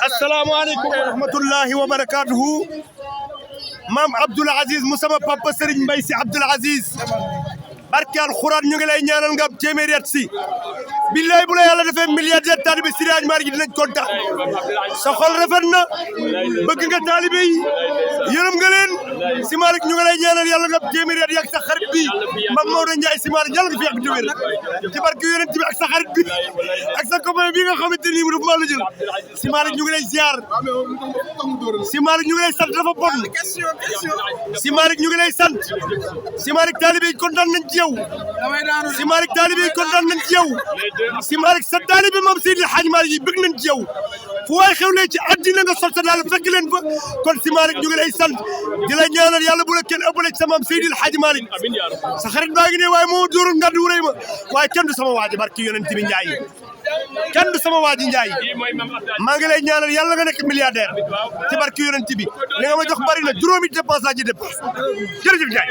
asalaamaaleykum wa rahmatullahi wa barakaatuhu maam Abdoul Aziz mu sama papa Serigne Mbaye Sy Abdoul Aziz barke alxuraan ñu ngi lay ñaanal nga am téeméeri at si billaay bu la yàlla defee milliardaire taalibe Seydi Hadji Malick dinañ kontaan sa xol rafet na bëgg nga taalibe yi yërëm nga leen si Malick ñu ngi lay ñaanal yàlla nga am téeméeri at yàgg sa xarit bi Mame Maodo Ndiaye si Malick yàlla nga fi yàgg di wér ci barke yonent bi ak sa xarit bi ak sa copain bi nga xamante ni mu daf maa la jël si Malick ñu ngi lay ziar si Malick ñu ngi lay sant dafa bon si Malick ñu ngi lay sant si Malick taalibe yi kontaan nañ ci yow si Malick taalibe yi kontaan nañ ci yow si Malick sa taalibe moom Seydi Hadji Malick yi bëgg nañ ci yow fu waay xewlee ci àddina nga sol sa daal fekk leen fa kon si Malick ñu ngi lay sant di la ñaanal yàlla bu la kenn ëppale ci sa maam Seydi Hadji Malick sa xarit baa ngi ne waaye moo dóorul ngàddu wu rëy ma waaye kenn du sama waaji barki yonent bi Njaay kenn du sama waaji Njaay maa ngi lay ñaanal yàlla nga nekk milliardaire ci barki yonent bi li nga ma jox bari na juróomi dépense laa ci dépense jërëjëf Njaay